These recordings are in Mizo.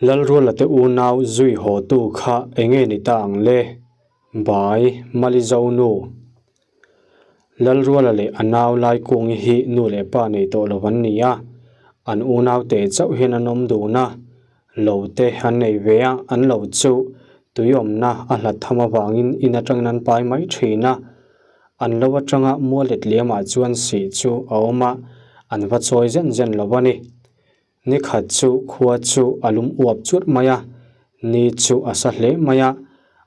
Lalruala te unau zui haw tu kha enge ni ta ang le? Bai, Malizo nu. Lalruala leh a nau Laikungi hi nu leh pa nei tawh lo an ni a, an unau te chauh hian an awm dun a, lo te an nei ve a, an lo chu tuiawmna a hlat tham avangin in atangin an pai mai thin a, an lo atanga mualet liamah chuan sih chu a awm a, an va chawi zen zen lo a ni. Ni khat chu khua chu a lum uap churh mai a, ni chu a sa hle mai a,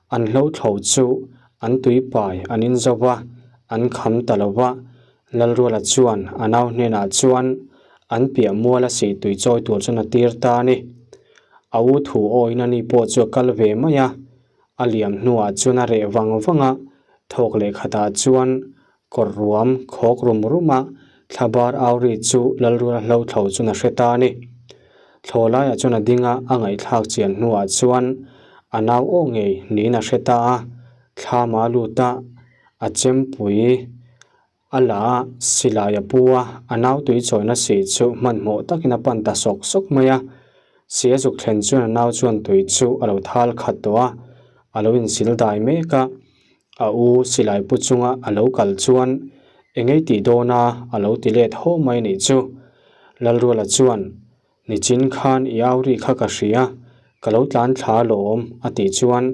an hlothlo chu an tuipai an in zo va, an kham ta lo va. Lalruala chuan a nau hnenah chuan an piah mual a sih tui chawi tur chuan a tir ta a ni. A u thu awina ni pawh chu a kal ve mai a, a liam hnuah chuan a reh vang vang a, thawk leh khatah chuan Kawr ruam khawk rum rum a, thlabar au ri chu Lalrula hlo thlo chuan a hre ta a ni. Thlaw laiah chuan a ding a, a ngaihthlak chian hnuah chuan a nau aw ngei niin a hre ta a, thlama a lut a, a chempui a la a, silai a pu a, a nau tui chawina sih chu hmanhmawh takin a pan ta sawk sawk mai a. Si a zuk thlen chuan a nau chuan tui chu a lo thal khat tawh a, a lo insil dai mek a. A u silai pu chunga a lo kal chuan engei tih dawna a lo ti let haw mai nih chu. Lalruala chuan, Nichin khan i au ri kha ka hria, ka lo tlan thla alawm a tih chuan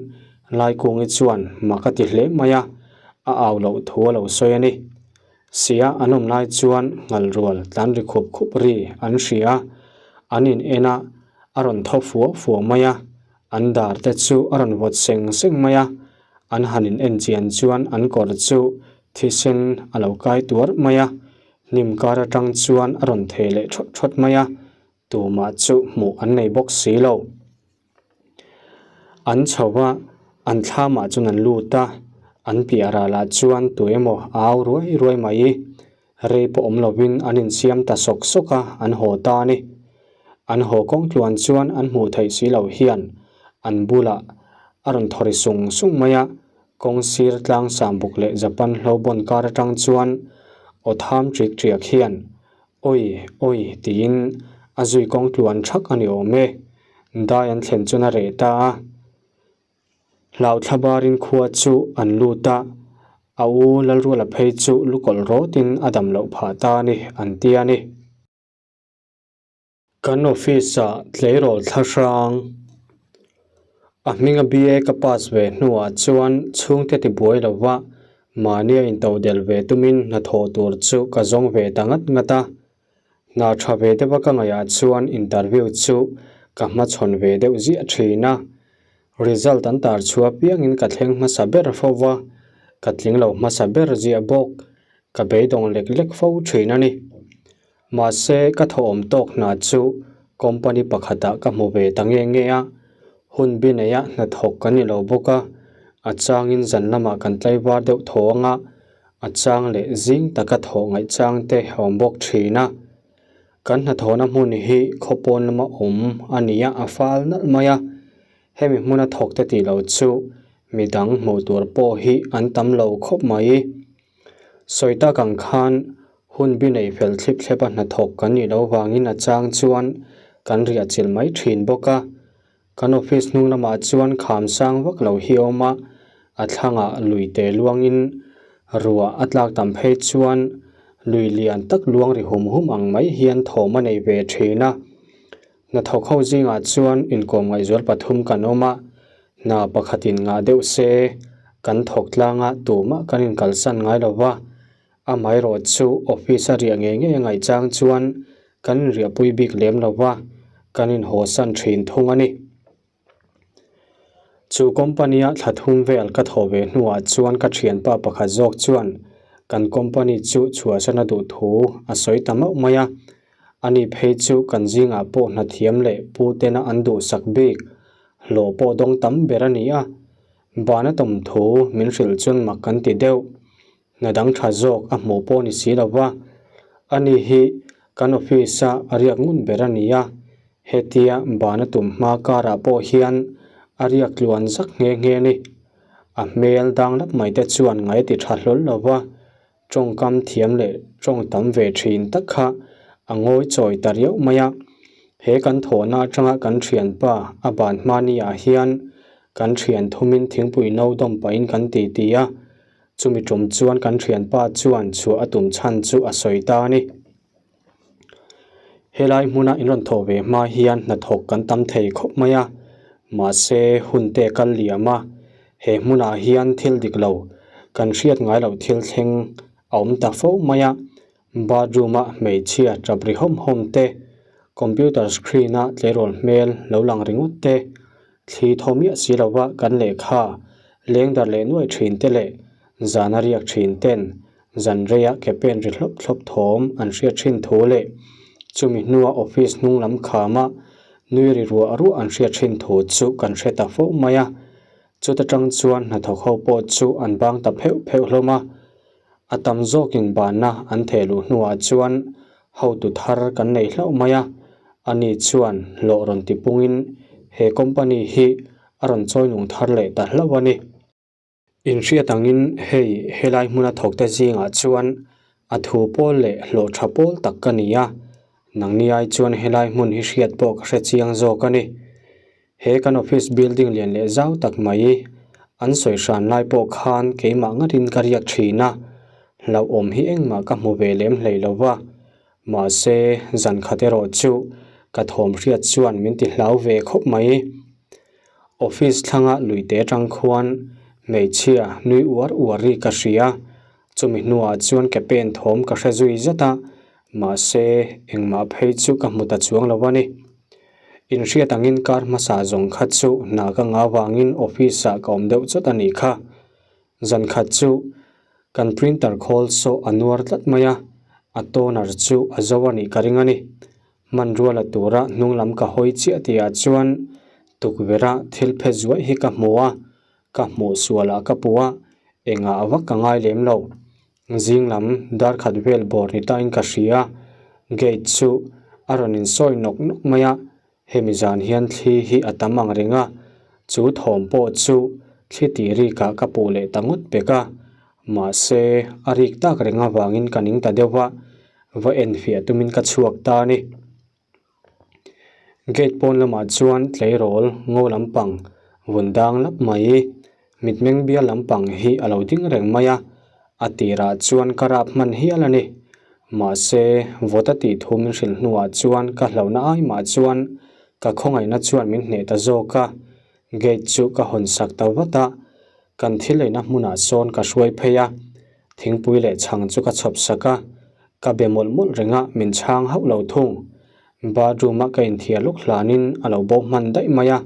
Laikungi chuan mak a ti hle mai a, a au loh thu a lo sawi a ni. Sia an awm lai chuan nghalrual tlan ri khup khup ri an hria, an in en a, a rawn thaw fuah fuah mai a, An dar te chu a rawn vawt seng seng mai a, an han in en chian chuan an kawr chu thisen a lo kai tuar mai a, hnim kar atang chuan a rawn thei leh thawt thawt mai a, tumah chu hmuh an nei bawk si lo. An chho a, an thlamah chuan an lut a, an piah ralah chuan tu emaw a au ruai ruai mai. Rei pawh awm lovin an insiam ta sawk sawk a, an haw ta a ni. An haw kawng tluan chuan an hmuh theih si loh hian an bulah a rawn thaw ri sung sung mai a, kawng sir tlang sambuk leh Japan hlauhbawn kar atang chuan aw tham ṭik ṭiak hian Awi, awi tiin a zui kawng tluan ṭhak a ni awm e. Dai an thlen chuan a reh ta a. Hlauhthlabarin khua chu an lut a, a u Lalruala phei chu lukawlh rawtin a dam loh phah ta a ni, an ti a ni. Kan office-ah tleirawl thla hrang a hminga BA ka pass ve hnuah chuan chhungte ti buai lova mahnia intodel ve tumin hnathawh tur chu ka zawng ve ta ngat ngat a. Hna tha ve deuha ka ngaihah chuan interview chu ka hmachhawn ve deuh ziah thin a. Result an tar chhuah piangin ka thleng hmasa ber fo va, ka tling lo hmasa ber ziah bawk, ka beidawng lek lek fo thin a ni. Mahse, ka thawhawm tawk hna chu company pakhatah ka hmu ve ta nge nge a, hun bi neia hnathawk kan ni lo bawk a, a changin zan lamah kan tlaivar deuh thaw ang a, a chang leh zing taka thawh ngaih chang te a awm bawk thin a. Kan hnathawhna hmun hi khawpawn lama awm a ni a, a fal nalh mai a. Hemi hmuna thawk te tih loh chu midang hmuh tur pawh hi an tam lo khawp mai. Sawi tak ang khan hun bi nei fel thlip thlep a hnathawk kan nih loh vangin a chang chuan kan riah chilh mai thin bawk a. Kan office hnung lamah chuan kham sang vak lo hi a awm a, a thlangah lui te luangin ruah a tlak tam phei chuan lui lian tak luang ri hum hum ang mai hian thawm a nei ve thin a. Hnathawk ho zingah chuan inkawm ngaihzual pathum kan awm a, hna pakhatin ngah deuh se kan thawk tlanga tumah kan inkalsan ngai lo va, amaherawh chu office a riah ngei ngei a ngaih chang chuan kan inriahpui bik lem lo va, kan inhawsan thin thung a ni. Chu company-a thla thum vel ka thawh ve hnuah chuan ka thianpa pakhat zawk chuan kan company chu chhuahsan a duh thu a sawi ta mauh mai a. Ani phei chu kan zingah pawh hnathiam leh pu tena an duhsak bik hlawh pawh dawng tam ber a ni a. Bana tawm thu min hrilh chuan mak kan ti deuh. Hna dang tha zawk a hmuh pawh ni si lo va, ani hi kan office-a a riak ngun ber a ni a, hetia bana tum hma karah pawh hian a riak tluan zak nghe nghe a ni. A hmel dang lap mai te chuan ngai ti tha hlawl lo va, tawngkam thiam leh tawng tam ve thin tak kha a ngawi chawi ta riauh mai a. He kan thawhna atanga kan thianpa a ban hmani ah hian kan thian thumin thingpui no dawm pahin kan ti ti a, chumi tum chuan kan thianpa chuan chhuah a tum chhan chu a sawi ta a ni. Helai hmuna in rawn thawh ve hma hian hnathawk kan tam thei khawp mai a, mahse hun te kal liam a, he hmunah hian thil dik lo kan hriat ngai loh thil thleng a awm ta fo mai a, bathroom a hmeichhia tap ri hawm hawm te, computer screen a tleirawl hmel lo lang ringawt te, thli thaw miah si lova kan lehkha leng dar leh nuai thin te leh zana riak thin ten Zan reia ke pen ri hlawp thlawp thawm an hriat thin thu leh chumi hnua office hnung lam khama nui ri ruah ruah an hriat thin thu chu kan hre ta fo mai a. Chuta tang chuan hnathawk ho pawh chu an bang ta pheuh pheuh hlawm a. A tam zawkin banna an theh luh hnuah chuan hotu thar kan nei hlauh mai a. Ani chuan hlawh rawn ti pungin he company hi a rawn chawi nung thar leh ta hlauh a ni. Inhriat angin hei helai hmuna thawkte zingah chuan a thu pawl leh hlawh tha pawl tak ka ni a, nangni ai chuan helai hmun hi hriat pawh ka hre chiang zawk a ni. He kan office building lian leh zau tak mai an sawi hran lai pawh khan keimah ngatin ka riak thin a, hlauhawm hi engmah ka hmu ve lem hlei lo va, mahse zan khat erawh chu ka thawm hriat chuan min ti hlau ve khawp mai. Office thlanga luite atang khuan hmeichhia nui uar uar ri ka hria, chumi hnuah chuan ke pen thawm ka hre zui zet a, mahse engmah phei chu ka hmu ta chuang lo a ni. Inhriat angin kar hmasa zawng kha chu hna ka ngah vangin office ah ka awm deuh chawt a nih kha. Zan khat chu kan printer khawl saw a nuar tlat mai a, a toner chu a zo a nih ka ring a ni. Hmanrua la tura hnung lam ka hawi chiah tihah chuan tukverha thil phe zuaih hi ka hmu a, ka hmuh sualah ka puh a, engah vak ka ngai lem lo. Zing lam dar khat vel bawr ni tain ka hria, gate chu a rawn insawi nawk nawk mai a, hemi zan hian thli hi a tam ang reng a, chu thawm pawh chu thli tih rikah ka puh leh ta ngawt pek a, mahse a rik tak reng avangin ka ning ta deuh a, Va enfiah tumin ka chhuak ta a ni. Gate pawn lamah chuan tleirawl ngo lampang vun dang lap mai, mitmeng bial lampang hi a lo ding reng mai a, a tirah chuan ka rap hman hial a ni. Mahse, vawt a tih thu min hrilh hnuah chuan ka hlauhna ai mah chuan ka khawngaihna chuan min hneh ta zawk a, gate chu ka hawn sak ta vat a, kan thil eina hmunah sawn ka hruai phei a, Thingpui leh chhang chu ka chhawp sak a, ka be mawlh mawlh reng a, min chhang hauh lo thung. Bathroom a ka inthiar lawk hlanin a lo bo hman daih mai a,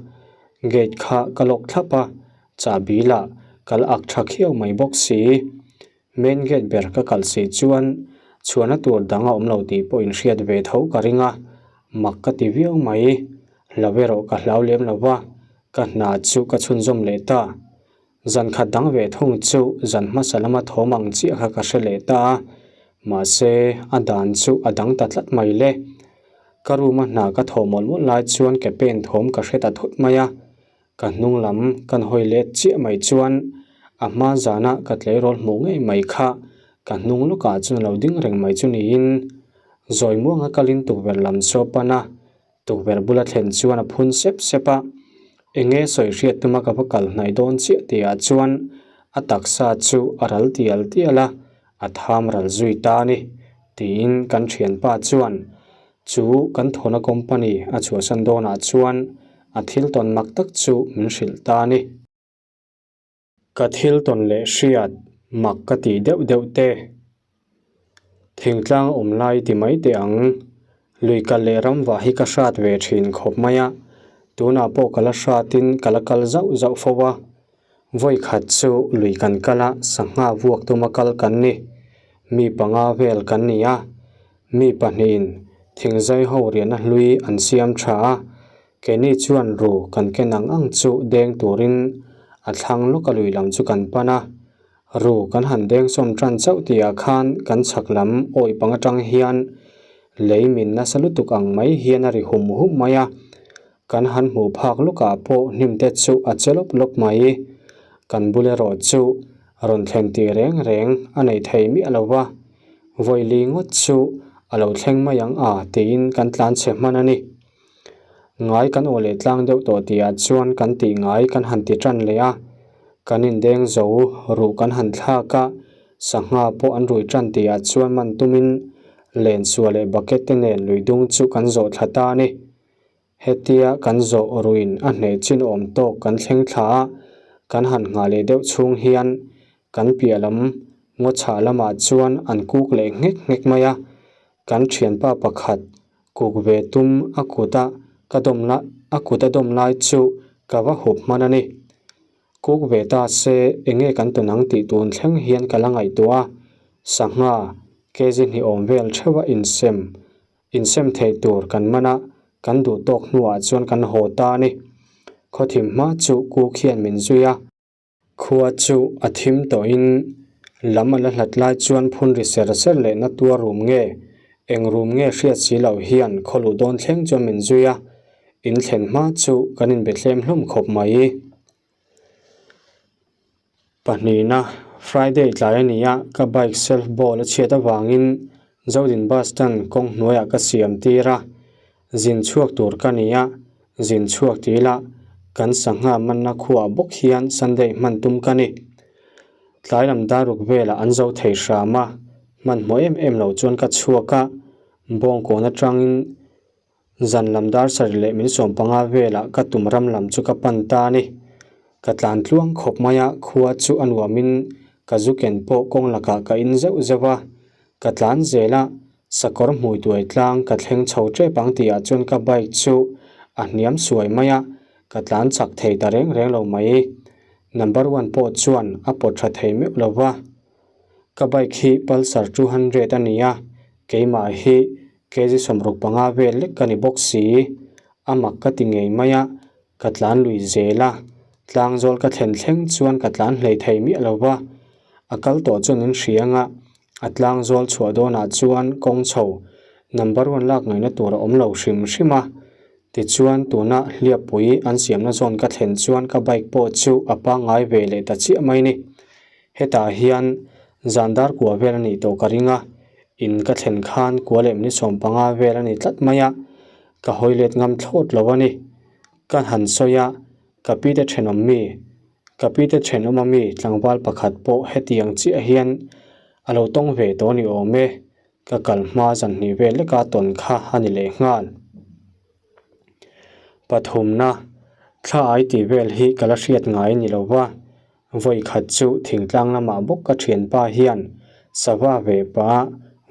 gate kha ka lock thlap a, chahbi lah ka la ak tha khiau mai bawk si. Main gate ber ka kalh si chuan chhuahna tur dang a awm lo tih pawh inhriat ve tho ka ring a, mak ka ti viau mai. Hlau erawh ka hlau lem lo va, ka hna chu ka chhunzawm leh ta. Zan khat dang ve thung chu zan hmasa lama thawm ang chiah kha ka hre leh ta a, mahse a dan chu a dang ta tlat mai le. Ka room a hna ka thawh mawlh mawlh lai chuan ke pen thawm ka hre ta thut mai a, ka hnung lam kan hawi let chiah mai chuan a hma zana ka tleirawl hmuh ngei mai kha ka hnung lawkah chuan a lo ding reng mai chu niin zawi muanga kalin tukverh lam chu a pan a, Tukverh bula thlen chuan a phun sep sep a, enge sawi hriat tuma ka va kal hnaih dawn chiah tihah chuan a taksa chu a ral tial tial a, a tham ral zui ta a ni, tiin kan thianpa chuan chu kan thawhna company a chhuahsan dawnah chuan a thil tawn mak tak chu min hrilh ta a ni. Ka thil tawn leh hriat mak ka tih deuh deuh te. Thingtlang awm lai ti mai teh ang. Lui kal leh ram vah hi ka hrat ve thin khawp mai a, tunah pawh ka la hratin ka la kal zauh zauh fo a. Vawi khat chu lui kan kal a, sangha vuak tuma kal kan ni. Mi panga vel kan ni a, mi pahnihin thingzai ho riahna hlui an siam tha a, Keini chuan ru kan ken ang ang chu deng turin a thlang lawk a lui lam chu kan pan a, ru kan han deng sawm tan chauh tihah khan kan chhak lam awih pang atang hian lei min nasa lutuk ang mai hian a ri hum hum mai a, kan han hmuh phak lawkah pawh hnim te chu a che lawp lawp mai. Kan bul erawh chu rawn thlen tih reng reng a nei thei miah lo va, vawi li ngawt chu a lo thleng mai ang a tiin kan tlan chhe hman a ni. Ngai kan aw leh tlang deuh tawh tihah chuan kan tih ngai kan han ti tan leh a, kan indeng zo ruh kan han thlak a, sangha pawh an rui tan tihah chuan man tumin lensuah leh bucket te nen lui dung chu kan zawh thla ta a ni. Hetia kan zawh ruin a hneh chin awm tawk kan thleng thla a, kan han nghah leh deuh chhung hian kan piah lam ngaw chhah lamah chuan an kuk leh nghek nghek mai a, kan thianpa pakhat Kuk ve tum a kut a ka dawm la a kut a dawm lai chu ka va hup hman a ni. Kuk ve ta se enge kan tawn ang tih tun thleng hian ka la ngaihtuah a, sangha kg hnih awm vel theuh a insem insem theih tur kan man a, kan duh tawk hnuah chuan kan haw ta a ni. Khawthim hma chu kuk hian min zui a. Khua chu a thim tawhin lam a la hlat lai chuan phun ri ser ser leh na tuar rum nge, eng rum nge hriat si loh hian khaw luh dawn thleng chuan min zui a, in thlen hma chu kan inbe thlem hlawm khawp mai. Pahnihna, Friday tlai a ni a, ka bike self ball a chhiat avangin Zodin bus stand kawng hnuaiah ka siam tir a, Zin chhuak tur ka ni a, zin chhuak ti ila kan sangha manna khuaah bawk hian Sunday hman tum ka ni. Tlai lam daruk velah an zo thei hram a, hmanhmawh em em lo chuan ka chhuak a, bawngkawn atangin zan lam dar sarih leh min 15 velah ka tum ram lam chu ka pan ta a ni. Ka tlan tluang khawp mai a, khua chu a nuamin ka zu ken pawh kawng lakah ka in zeuh zeuh a, Ka tlan zel a, sakawr hmui tuai tlang ka thleng chho tep ang tihah chuan ka bike chu a hniam suai mai a, ka tlan chak thei ta reng reng lo mai. Number one pawh chuan a pawt tha thei meuh lo va. Ka bike hi Pulsar 200 a ni a, keimah hi kg 65 vel lek ka ni bawk si. A mak ka ti ngei mai a, ka tlan lui zel a, tlang zawl ka thlen thleng chuan ka tlan hlei thei miah lo va. A kal tawh chuan min hria ang a, A tlang zawl chhuah dawnah chuan kawng chho number one lak ngaihna tur a awm lo hrim hrim a. Tichuan tuna hliappui an siamna zawn ka thlen chuan ka bike pawh chu a pangngai ve leh ta chiah mai ni. Hetah hian zan dar kua vel a nih tawh ka ring a, in ka thlen khan kua leh minute 15 vel a ni tlat mai a, ka hawi let ngam thlawt lo a ni. Ka han sawi a, ka pi te thenawm mi Ka pi te thenawm ami tlangval pakhat pawh hetiang chiah hian a lo tawng ve tawh a ni awm e, ka kal hma zan hnih vel leka tawn kha a ni leh nghal. Pathumna, thla ai tih vel hi ka la hriat ngai ni lo va, vawi khat chu thingtlang lamah bawk ka thianpa hian sava ve pah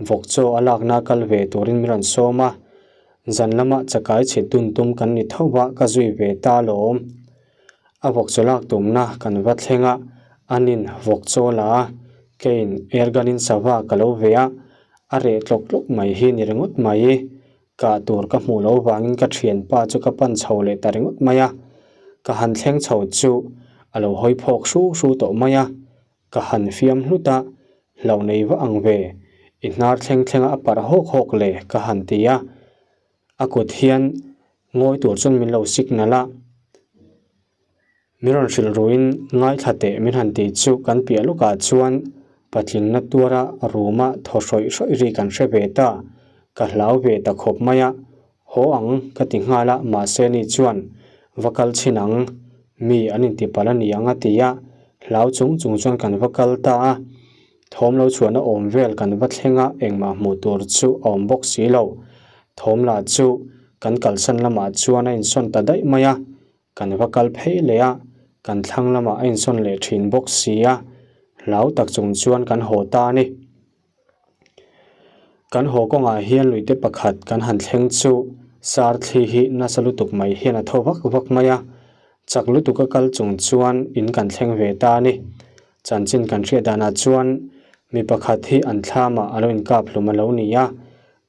vawk chaw a lakna kal ve turin min rawn sawm a, zan lama chakai chhit dun tum kan ni tho va ka zui ve ta alawm. A vawk chaw lak tumna kan va thleng a, anin vawk chaw la a, keiin airgun-in sava ka lo ve a, a reh tlawk tlawk mai hi ni ringawt mai. Kah tur ka hmuh loh vangin ka thianpa chu ka pan chho leh ta ringawt mai a, ka han thleng chho chu a lo hawi phawk hru hru tawh mai a, ka han fiam hlut a, hlauh nei va ang ve, i hnar thleng thlenga a parh hawk hawk le ka han ti a, a kut hian Ngawi tur chuan min lo signal a, min rawn hrilh ruin ngaithla teh min han ti chu kan piah lawkah chuan patlingna tuara room a thaw hrawih hrawih ri kan hre ve ta, ka hlau ve ta khawp mai a, haw ang ka ti nghal a mahse ni chuan va kal chhin ang, mi an inti palh a ni ang a ti a, hlau chung chung chuan kan va kal ta a, Thawm lo chhuahna awm vel kan va thleng a, engmah hmuh tur chu a awm bawk si lo. Thawm lah chu kan kalsan lamah chuan a insawn ta daih mai a, kan va kal phei leh a, kan thlang lamah a insawn leh thin bawk si a, hlau tak chung chuan kan haw ta a ni. Kan haw kawngah hian luite pakhat kan han thleng chu sar thli hi nasa lutuk mai hian a tho vak vak mai a, chak lutuka kal chung chuan in kan thleng ve ta a ni. Chanchin kan hriat danah chuan mi pakhat hi an thlamah a lo inkap hlum a lo ni a,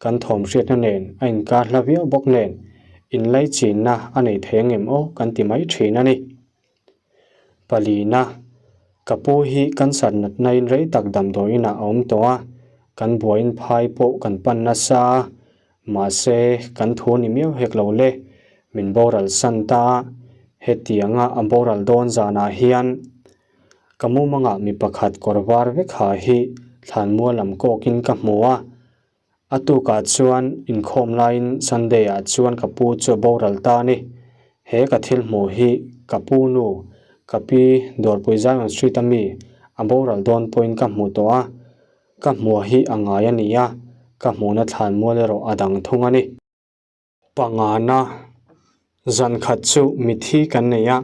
kan thawm hriatna nen a inkar hla viau bawk nen inlaichinna a nei thei angem aw kan ti mai thin a ni. Palina, Ka pu hi cancer natnain rei tak damdawiinah a awm tawh a, kan buaiin phai pawh kan pan nasa a, Mahse, kan thu ni miau hek lo le, min boral san ta a, hetianga a boral dawn zanah hian ka mumangah mi pakhat kawr var vek ha hi thlanmual lam kawkin ka hmu a. A tukah chuan inkhawm laiin Sunday ah chuan ka pu chu a boral ta a ni. He ka thil hmuh hi ka pu nu, ka pi Dawrpui Zion Street a mi a boral dawn pawhin ka hmu tawh a, ka hmuh hi a ngai a ni a, ka hmuhna thlan mual erawh a dang thung a ni. Pangana, Zan khat chu mithi kan nei a,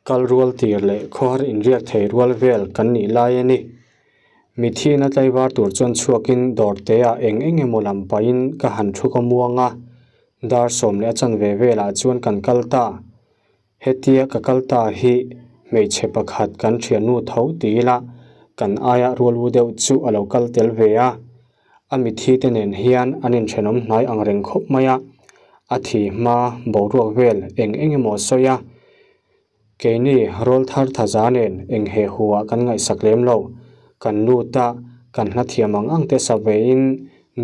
kal rual tir leh khawhar inriak thei rual vel kan nih lai a ni. Mithiin a tlaivar tur chuan chhuakin dawr te ah eng eng emaw lam pahin ka han thu ka muang a, dar sawm leh a chanve velah chuan kan kal ta. Hetia ka kal ta hi hmeichhe pakhat kan thiannu tho ti ila kan aia rual u deuh chu a lo kal tel ve a. A mithi te nen hian an inthenawm hnai ang reng khawp mai a, a thi hma boruak vel eng eng emaw a sawi a. Keini rawl thar thaza nen eng he hu ah kan ngaihsak lem lo, kan lut a, kan hla thiam ang ang te sa vein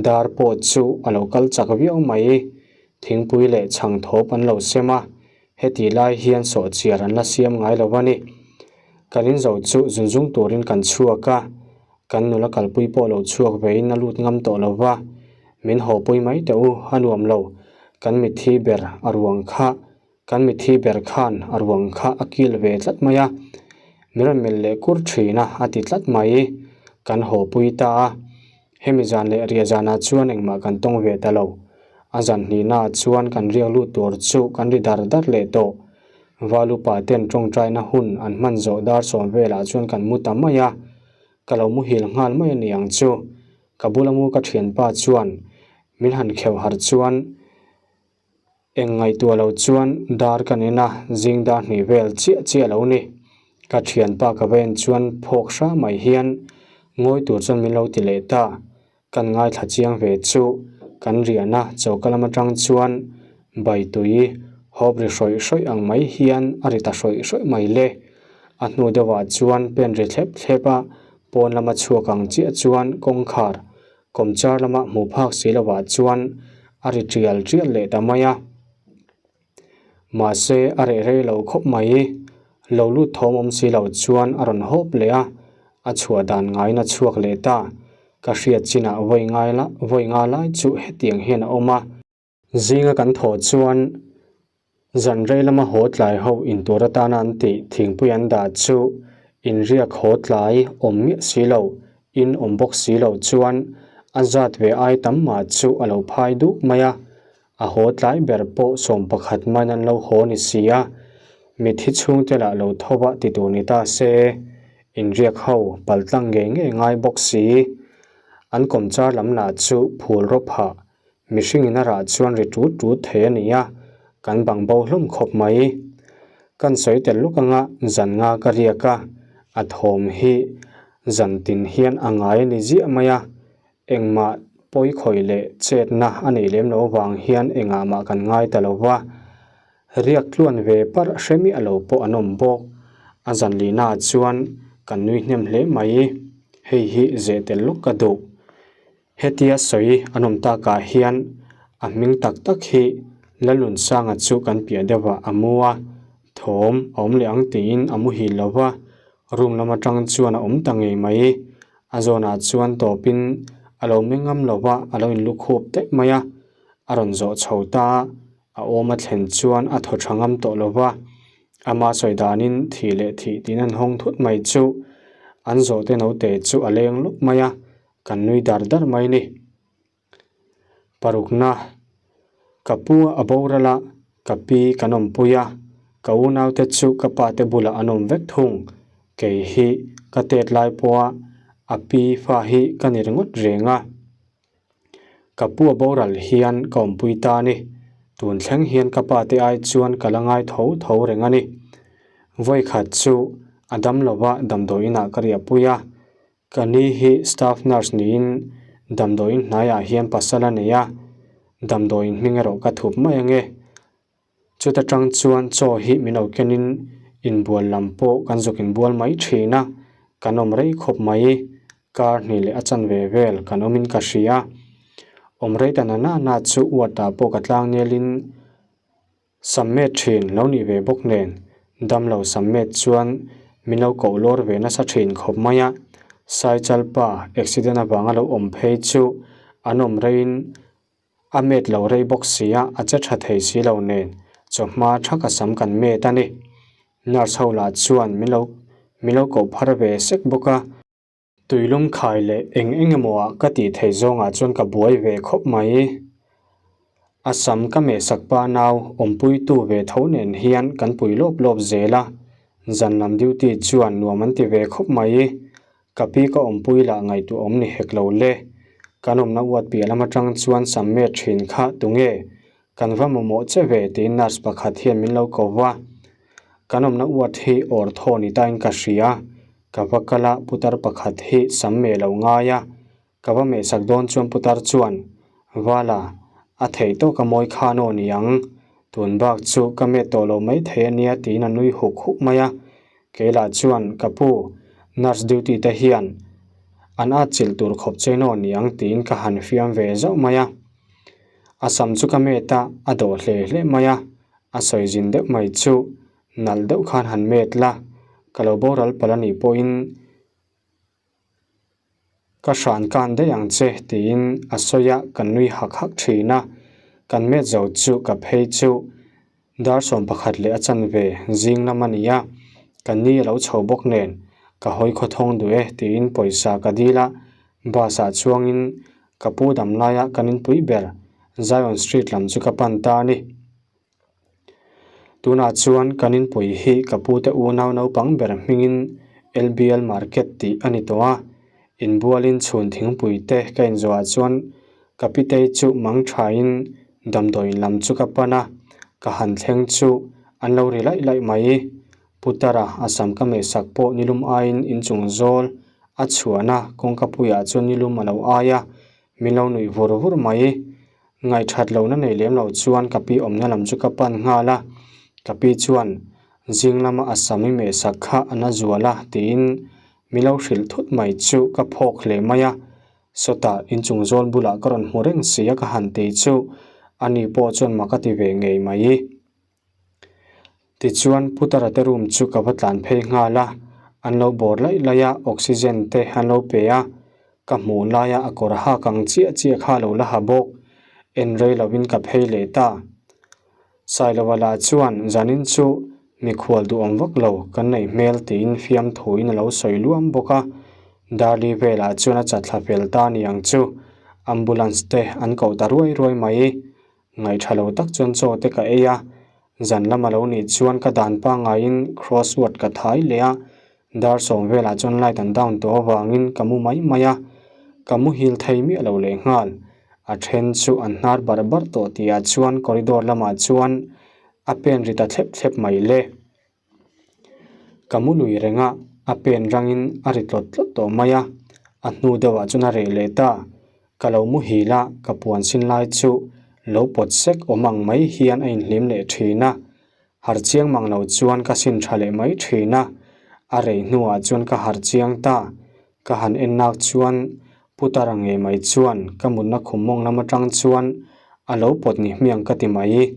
dar pawh chu a lo kal chak viau mai. Thingpui leh chhang thawp an lo sem a, heti lai hian sawhchiar an la siam ngai lo a ni. Kan inzo chu zunzung turin kan chhuak a, Kan nula kalpui pawh lo chhuak vein a lut ngam tawh lo va, min hawpui mai teh u, a nuam lo. Kan mitthi ber a ruang kha, kan mitthi ber khan a ruang kha a kil ve tlat mai a, min rawn melh leh kur thin a, a ti tlat mai. Kan hawpui ta a, hemi zan leh riah zanah chuan engmah kan tawng ve ta lo. A zan hnihnaah chuan kan riak lut tur chu kan ri dar dar leh tawh. Valupa ten tawngtaina hun an hman zawh dar sawm velah chuan kan mu ta mai a. Ka lo muhil nghal mai a ni ang chu. Ka bula mu ka thianpa chuan min han kheuh harh chuan eng ngaihtuah lo chuan dar ka nen a, zing dar hnih vel chiah chiah lo ni. Ka thianpa ka va en chuan phawk hra mai hian ngawi tur chuan min lo ti leh ta. Kan ngaithla chiang ve chu kan riahna choka lam atang chuan baitui hawp ri hrawih hrawih ang mai hian a ri ta hrawih hrawih mai le. A hnu deuhah chuan pen ri thlep thlep a, pawn lama chhuak ang chiah chuan kawngkhar kawmchar lama hmuh phak si lovah chuan a ri tial tial leh ta mai a. Mahse a reh rei lo khawp mai. Lo lut thawm awm si lo chuan a rawn hawp leh a, a chhuah dan ngaiin a chhuak leh ta. Ka hriat chinah vawi ngai la, vawi nga lai chu hetiang hian a awm a. Zinga kan thawh chuan zan rei lama haw tlai ho intur atana an tih thingpui an dah chu inriak haw tlai awm miah si lo, in awm bawk si lo chuan a zat ve ai tam mah chu a lo phai duk mai a. A haw tlai ber pawh 11 man an lo haw ni si a, mithi chhungte lah lo tho a ti tur ni ta se, inriak ho paltlang ngei ngei ngai bawk si. An kawmchar lam lah chu phul rawp hah, mihring in a rah chuan ri tut tut thei a ni a, kan bang bo hlawm khawp mai. Kan sawi tel luk anga zan nga ka riak a, a thawm hi zan tin hian a ngai a ni ziah mai a, Engmah pawi khawih leh chetna a neih lem loh avang hian engah mah kan ngai ta lo va, riak tluan ve parh hre miah lo pawh an awm bawk. A zan lihnaah chuan kan nui hnem hle mai. Hei hi zeh tel lawk ka duh. Hetia sawi an awm takah hian a hming tak tak hi Lalnunsanga chu kan piah deuhah a mu a, thawm a awm leh ang tiin a muhil lo va, room lam atang chuan a awm ta ngei mai. A zawnah chuan tawpin a lo meng ngam lo va, a lo inlukhup daih mai a. A rawn zawh chho ta a, a awm a thlen chuan a thaw tha ngam tawh lo va. Ama sawi danin thih leh thih tiin an hawng thut mai chu an zawhte naute chu a leng luk mai a, kan nui dar dar mai ni. Parukna, Ka pu a boral a, ka pi kan awmpui a, ka unaute chu ka pate bulah an awm vek thung. Kei hi ka tet lai pawha a pi fa hi ka ni ringawt reng a. Ka pu a boral hian ka awmpui ta a ni. Tun thleng hian ka pate ai chuan ka la ngai tho tho reng a ni. Vawikhat chu a dam lova damdawiinah ka riahpui a, Ka ni hi staff nurse niin damdawiin hnaiah hian pasal a nei a, damdawiin hming erawh ka thup mai ange. Chuta tang chuan chaw hi min lo kenin inbual lam pawh kan zuk inbual mai thin a, kan awm rei khawp mai. Kar hnih leh a chanve vel kan awmin ka hria. Awm rei ta na na na chu uat ah pawh ka tlang nelin Sammet thin lo nih ve bawk nen damlo sammet chuan min lo koh lawr ve nasa thin khawp mai a, Saichal pa accident avanga lo awm phei chu An awm reiin a met lo rei bawk si a, a che tha thei si lo nen chawhma thaka sam kan met a ni. Nurse ho lah chuan min lo min lo koh phar ve sek bawk a. Tuilum khai leh eng eng emaw ah ka tih theih zawngah chuan ka buai ve khawp mai. A sam ka mehsak pa nau awmpuitu ve tho nen hian kan pui lawp lawp zel a, zan lam duty chuan nuam an ti ve khawp mai. Ka pi ka awmpui lah ngaihtuah awm ni hek lo le. Kan awmna uat piah lam atang chuan sam met thin kha tunge kan va mamawh che ve tiin nurse pakhat hian min lo ko va. Kan awmna uat hi awr thaw ni tain ka hria. Ka va kal a, putar pakhat hi sam meh lo ngai a, ka va mehsak dawn chuan putar chuan, Vala, a theih tawk a mawi khan aw ni ang, tun bak chu ka met tawh lo mai thei a nia tiin a nui huk huk mai a. Kei lah chuan, Ka pu, nurse duty te hian an atchilh tur khawp che naw ni ang tiin ka han fiam ve zauh mai a. A sam chu ka met a, a dawh hle hle mai a, a sawi zin deuh mai chu Nalh deuh khan han met la, ka lo boral palh a nih pawhin ka hran kan daih ang che tiin a sawi a, kan nui hak hak thin a. Kan met zo chu ka phei chu dar 11 leh a chanve zing lam a ni a, ka ni a lo chho bawk nen ka hawi khawthawng duh e tiin pawisa ka dil a, bus ah chuangin ka pu dam laia kan inpui ber Zion Street lam chu ka pan ta a ni. Tunah chuan kan inpui hi ka pute unau naupang ber hmingin LBL Market tih a ni tawh a, inbualin chhun thingpui te ka inzawhah chuan ka pitei chu mang thain damdawiin lam chu ka pan a, ka han thleng chu an lo ri laih laih mai. Putara a sam ka mehsak pawh nilum aiin inchung zawl a chhuahna kawngka puiah chuan nilum a lo ai a, min lo nuih vur vur mai. Ngaihthat lohna nei lem lo chuan ka pi awmna lam chu ka pan nghal a, ka pi chuan zing lama a sam i mehsak kha a na zual a tiin mi lo hrilh thut mai chu ka phawk hle mai a, sawtah inchung zawl bulah ka rawn hmu reng si a ka han ti chu ani pawh chuan mak a ti ve ngei mai. Tichuan Putara te room chu ka va tlan phei nghal a, an lo bawr laih laih a, oxygen te an lo pe a, ka hmuh laia a kawr hak ang chiah chiah kha a lo la ha bawk, en rei lovin ka phei leh ta. Sailova lah chuan zanin chu mikhual duhawm vak lo kan neih hmel tiin fiamthuin a lo sawi luam bawk a, Darli velah chuan a chatthla fel ta niang chu ambulance te an koh ta ruai ruai mai. Ngaih tha lo tak chuan chaw te ka ei a, zan lam a lo nih chuan ka dan pangaiin crossword ka thai leh a, dar sawm velah chuan light an down tawh avangin ka mu mai mai a, ka muhil thei miah lo leh nghal. A then chu an hnar barh barh tawh tihah chuan corridor lamah chuan a pen ri ta thlep thlep mai le. Ka mu lui reng a, a pen rangin a ri tlawt tlawt tawh mai a, a hnu deuhah chuan a reh leh ta. Ka lo muhil a, ka puan sin lai chu lo pawt sek awm ang mai hian a inhlim leh thin a. Harh chiang mang lo chuan ka sin tha leh mai thin a, a rei hnuah chuan ka harh chiang ta. Ka han en nak chuan Putara ngei mai chuan ka mutna khum mawng lam atang chuan a lo pawt ni hmiang ka ti mai.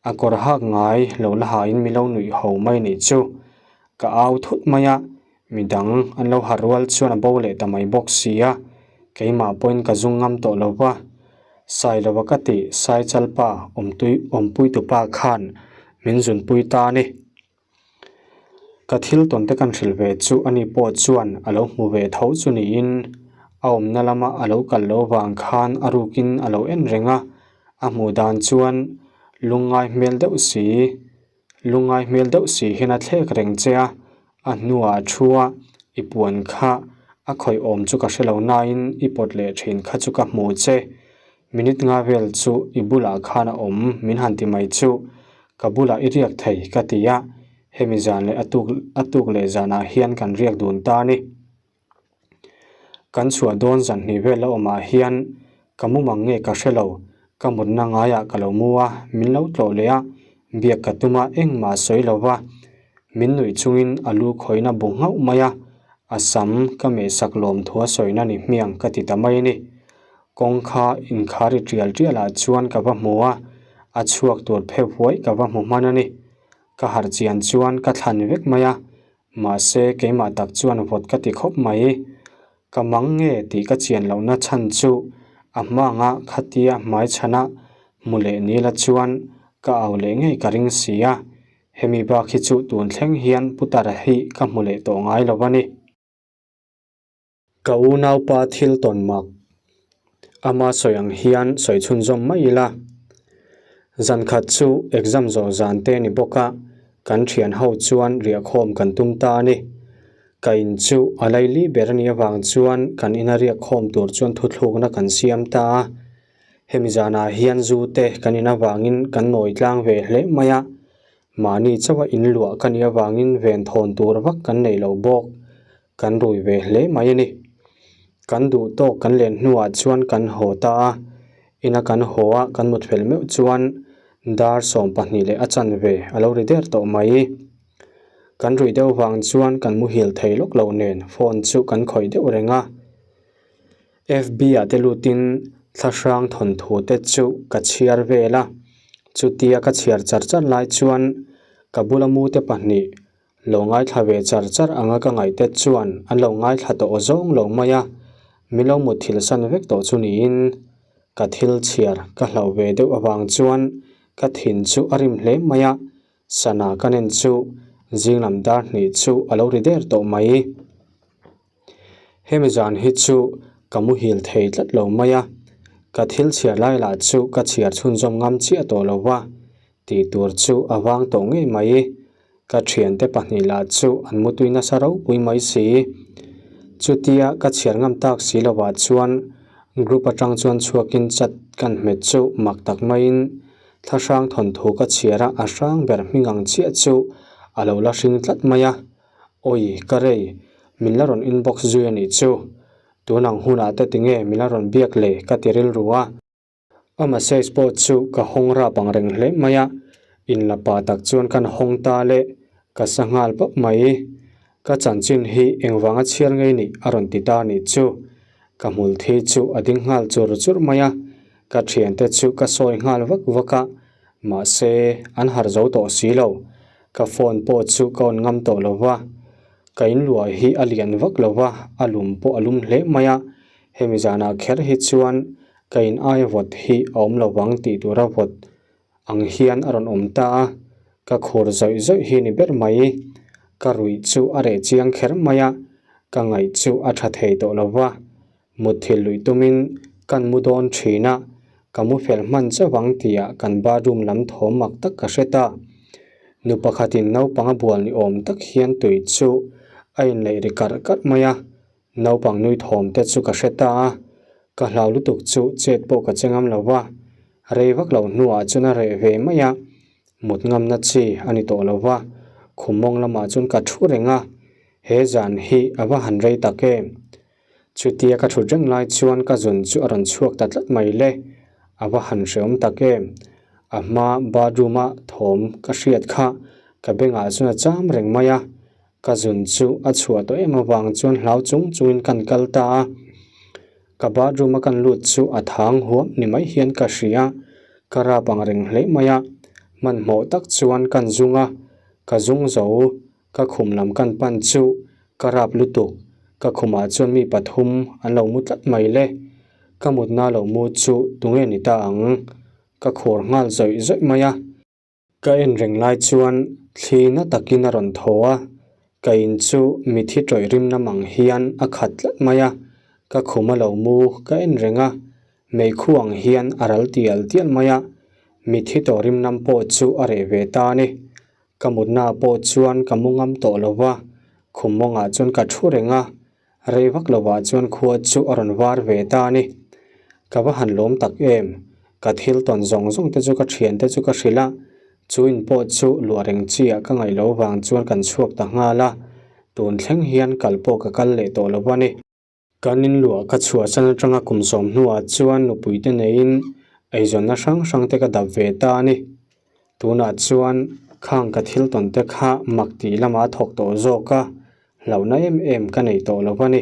A kawr hak ngai lo la hain mi lo nuih ho mai nih chu. Ka au thut mai a, midang an lo harh rual chuan a bo leh ta mai bawk si a, keimah pawhin ka zung ngam tawh lo va. Sailova ka tih Saichalpa awmtui awmpuitupa khan min zunpui ta a ni. Ka thil tawn te kan hrilh ve chu ani pawh chuan a lo hmu ve tho chu niin a awmna lama a lo kal loh vang khan a rukin a lo en reng a, a hmuh dan chuan lungngai hmel deuh si lungngai hmel deuh si hian a thlek reng che a, a hnuah a thu a, i puan kha a khawih awm chu ka hre lo nain i pawt leh thin kha chu ka hmu che. Minute nga vel chu i bulah khan a awm min han ti mai chu ka bulah i riak thei ka ti a, hemi zan leh a tuk a tuk leh zanah hian kan riak dun ta a ni. Kan chhuah dawn zan hnih vel la awmah hian ka mu mang nge ka hre lo, ka mutna ngaiah ka lo mu a, min lo tlawh leh a, biak ka tum a engmah a sawi lo va, min nuih chungin a lu khawihna bu nghauh mai a, a sam ka mehsak lawm thu a sawina ni hmiang ka ti ta mai a ni. Kawngka inkhar i tial tial ah chuan ka va hmu a, a chhuak tur pheuh huai ka va hmu hman a ni. Ka harh chian chuan ka thlan vek mai a, mahse keimah tak chuan vawt ka ti khawp mai. Ka mang nge tih ka chian lohna chhan chu. A hmanga khatia hmai chhana hmu leh nila chuan ka au leh ngei ka ring si a, hemi bak hi chu tun thleng hian Putara hi ka hmu leh tawh ngai lo a ni. Ka unaupa thil tawn mak ama sawi ang hian sawi chhunzawm mai ila. Zan khat chu exam zawh zan te ni bawk a, kan thian ho chuan riahkhawm kan tum ta a ni. Ka in chu a laili ber a nih avang chuan kan ina riakkhawm tur chuan thuthlukna kan siam ta a. Hemi zanah hian zu te kan in avangin kan nawi tlang ve hle mai a, mahni chauha in luah ka nih avangin ven thawn tur vak kan nei lo bawk. Kan rui ve hle mai a ni. Kan duh tawk kan len hnuah chuan kan haw ta a, ina kan haw a kan mut fel meuh chuan dar 12 leh a chanve a lo ri der tawh mai. Kan ruih deuh vang chuan kan muhil thei lawk lo nen phone chu kan khawih deuh reng a. FB ah te lutin thlahrang thawnthu te chu ka chhiar vel a, chutia ka chhiar char char lai chuan ka bula mute pahnih Lo ngaithla ve char char anga ka ngaihte chuan an lo ngaithla tawh zawng lo mai a, min lo mut thil san vek tawh chu niin ka thil chhiar ka hlauh ve deuh avang chuan ka thin chu a rim hle mai a, sana ka nen chu zinglam dar hnih chu a lo ri der tawh mai. Hemi zan hi chu ka muhil thei tlat lo mai a, ka thil chhiar lai lah chu ka chhiar chhunzawm ngam chiah tawh lo va, tih tur chu a vang tawh ngei mai. Ka thiante pahnih lah chu an mutui nasa ropui mai si. Chutia ka chhiar ngam tak si lovah chuan group atang chuan chhuakin chat kan hmet chu mak tak maiin thlahrang thawnthu ka chhiar a, a hrang ber hming ang chiah chu a lo la hring tlat mai a. Awi, ka rei, min la rawn inbox zui a nih chu. Tun ang hunah te tinge min la rawn biak le ka ti rilru a. A message pawh chu ka hawng rap ang reng hle mai a, in la pa tak chuan kan hawng ta le, ka sa nghal pawp mai. Ka chanchin hi engvanga chhiar ngei nih a rawn ti ta nih chu. Ka hmul thi chu a ding nghal chur chur mai a, ka thiante chu ka sawi nghal vak vak a, mahse an harh zo tawh si lo. Ka phone pawh chu ka on ngam tawh lo va, ka in luah hi a lian vak lo va, a lum pawh a lum hle mai a, hemi zanah kher hi chuan ka in aia vawt hi a awm lo vang tih tura vawt ang hian a rawn awm ta a, ka khur zawih zawih hi ni ber mai. Ka ruih chu a reh chiang kher mai a, ka ngaih chu a tha thei tawh lo va, Mutthil luih tumin kan mu dawn thin a, ka mu fel hman chauh ang tihah kan bathroom lam thawm mak tak ka hre ta. Nu pakhatin naupang a bual ni awm tak hian tui chu a inleih ri karh karh mai a, naupang nui thawm te chu ka hre ta a, ka hlau lutuk chu chet pawh ka che ngam lo va, rei vak lo hnuah chuan a reh ve mai a, mut ngamna chi a ni tawh lo va, khum mawng lamah chuan ka thu reng a, he zan hi a va han rei tak em. Chutia ka thut reng lai chuan ka zun chu a rawn chhuak ta tlat mai le, a va han hreawm tak em. A hma bathroom a thawm ka hriat kha ka bengah chuan a cham reng mai a, ka zun chu a chhuah tawh em avang chuan hlau chung chungin kan kal ta a. Ka bathroom a kan lut chu a thang huam ni mai hian ka hria, ka rap ang reng hle mai a, hmanhmawh tak chuan kan zung a, ka zung zo. Ka khum lam kan pan chu ka rap lutuk, ka khumah chuan mi pathum an lo mu tlat mai le. Ka mutna lo mu chu tunge ni ta ang? Ka khur nghal zawih zawih mai a. Ka en reng lai chuan thli na takin a rawn thaw a, ka in chu mithi tawih rim nam ang hian a khat tlat mai a, ka khum a lo mu ka en reng a, meikhu ang hian a ral tial tial mai a, mithi tawh rim nam pawh chu a reh ve ta a ni. Ka mutna pawh chuan ka mu ngam tawh lo va, khum mawngah chuan ka thu reng a, rei vak lovah chuan khua chu a rawn var ve ta a ni. Ka va han lawm tak em, ka thil tawn zawng zawng te chu ka thiante chu ka hrilh a, chu in pawh chu luah reng chi ah ka ngaih lo vang chuan kan chhuak ta nghal a, tun thleng hian kal pawh ka kal leh tawh lo a ni. Kan inluah ka chhuahsan atanga kum sawm hnuah chuan nupuite neiin eizawnna hrang hrang te ka dap ve ta a ni. Tunah chuan khang ka thil tawn te kha mak tih lamah a thawk tawh zawk a, hlauhna em em ka nei tawh lo a ni.